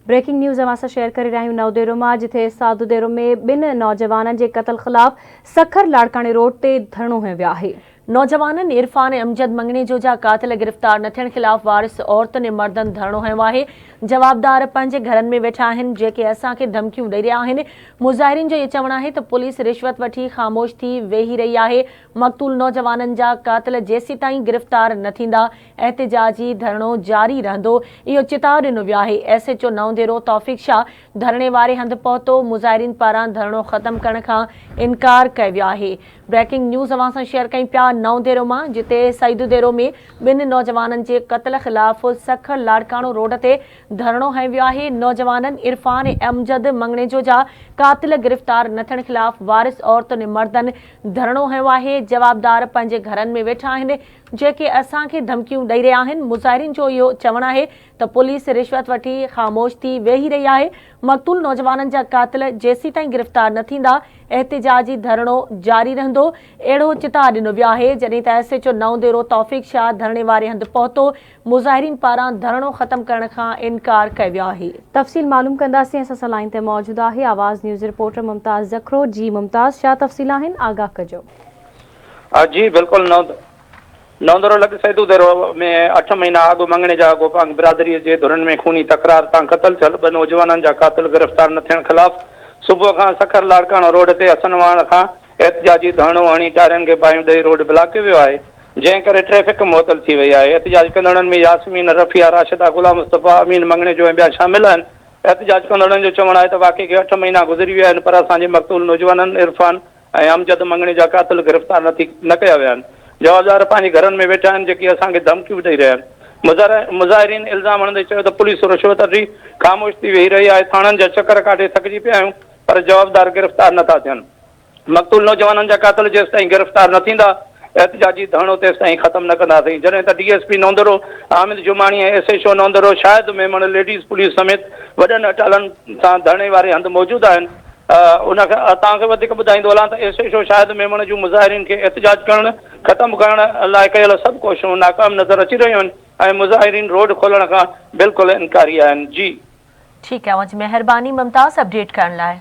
Breaking news اوهان سان share ڪري رهيا آهيون نئوديرو مان جٿي سادوديرو ۾ ٻن نوجوانن جي قتل خلاف سکر لاڙڪاڻي روڊ تي ڌرڻو هنيو ويو آهي. نوجوانن عرفان ۽ امجد مڱڻيجو جا قاتل گرفتار نه ٿيڻ خلاف وارث عورتن ۽ مردن ڌرڻو هنيو آهي، جوابدار پنهنجي گهرن ۾ ويٺا آهن جيڪي اسان کي ڌمڪيون ڏئي رهيا آهن، مظاهرين جو اهو چوڻ آهي ته پوليس رشوت وٺي خاموش ٿي ويهي رهي آهي، مقتول نوجوانن جا قاتل جيسيتائين گرفتار نه ٿيندا احتجاجي ڌرڻو جاري رهندو، اهو چتاء ڏنو ويو آهي، S H O Naudero Taufiq Shah ڌرڻي واري هنڌ پهتو، مظاهرين پاران ڌرڻو ختم ڪرڻ کان انڪار ڪيو ويو آهي. بريڪنگ نيوز اوهان سان شيئر ڪيون پيا نئون ديرو مان جتي سعيدو ديرو ۾ ٻن نوجوانن جي قتل خلاف سکر لاڙڪاڻو روڊ تي ڌرڻو هنيو ويو آهي نوجوانن عرفان ۽ امجد مڱڻيجو جا قاتل گرفتار نه ٿيڻ خلاف وارث عورتن ۽ مردن ڌرڻو هنيو آهي جوابدار پنهنجي گهرن ۾ ويٺا آهن جيڪي اسان کي ڌمڪيون ڏئي رهيا آهن مظاهرين جو اهو چوڻ آهي ته پوليس رشوت وٺي خاموش ٿي ويهي رهي آهي، مقتول نوجوانن جا قاتل جيسيتائين گرفتار نه ٿيندا احتجاجي ڌرڻو جاري رهندو، اهڙو چتاء ڏنو ويو آهي، جڏهن ته S H O Naudero Taufiq Shah ڌرڻي واري هنڌ پهتو، مظاهرين پاران ڌرڻو ختم ڪرڻ کان انڪار ڪيو ويو آهي. تفصيل معلوم ڪنداسين اسان سان لائين تي موجود آهي آواز نيوز رپورٽر ممتاز جکرو جي ممتاز ڇا تفصيل آهن آگاهه ڪجو. جي بلڪل نوندرو لڳ سيدو ديرو ۾ اٺ مهينا اڳ مڱڻيجا گوپانگ برادريء جي ڌرين ۾ خوني تڪرار تان قتل ٿيل ٻه نوجوانن جا قاتل گرفتار نه ٿيڻ خلاف صبح کان سکر لاڙڪاڻو روڊ تي حسن واهڻ کان احتجاجي ڌرڻو هڻي ٽائرن کي باهيون ڏئي روڊ بلاڪ ڪيو ويو آهي جنهن ڪري ٽريفڪ معطل ٿي وئي آهي احتجاج ڪندڙن ۾ ياسمين، رفيعه، راشده، غلام مصطفيٰ، امين مڱڻيجو ۽ ٻيا شامل آهن احتجاج ڪندڙن جو چوڻ آهي ته واقعي کي اٺ مهينا گذري ويا آهن پر اسان جي مقتول نوجوانن عرفان ۽ امجد مڱڻي جا قاتل گرفتار نه ٿي نه ڪيا ويا آهن، جوابدار پنهنجي گهرن ۾ ويٺا آهن جيڪي اسان کي ڌمڪيون به ڏئي رهيا آهن. مظاهرين الزام هڻندي چيو ته پوليس رشوت وٺي خاموش ٿي ويهي رهي آهي، ٿاڻن جا چڪر ڪاٽي ٿڪجي پيا آهيون پر جوابدار گرفتار نه ٿا ٿين. مقتول نوجوانن جا قاتل جيستائين گرفتار نه ٿيندا احتجاجي ڌرڻو تيستائين ختم نه ڪنداسين. جڏهن ته D S P Naudero Hamid Jamani ۽ S H O Naudero Shahid Memon ladies police سميت وڏن اٽالن سان ڌرڻي واري هنڌ موجود آهن. ان کان توهان کي وڌيڪ ٻڌائيندو هلان ته S H O Shahid Memon جون مظاهرين کي احتجاج ڪرڻ ختم ڪرڻ لاء ڪيل سڀ ڪوششون ناڪام نظر اچي رهيون آهن ۽ مظاهرين روڊ کولڻ کان بلڪل انڪاري آهن. جي. ٺيڪ آهي اوهان جي مهرباني ممتاز اپڊيٽ ڪرڻ لاء.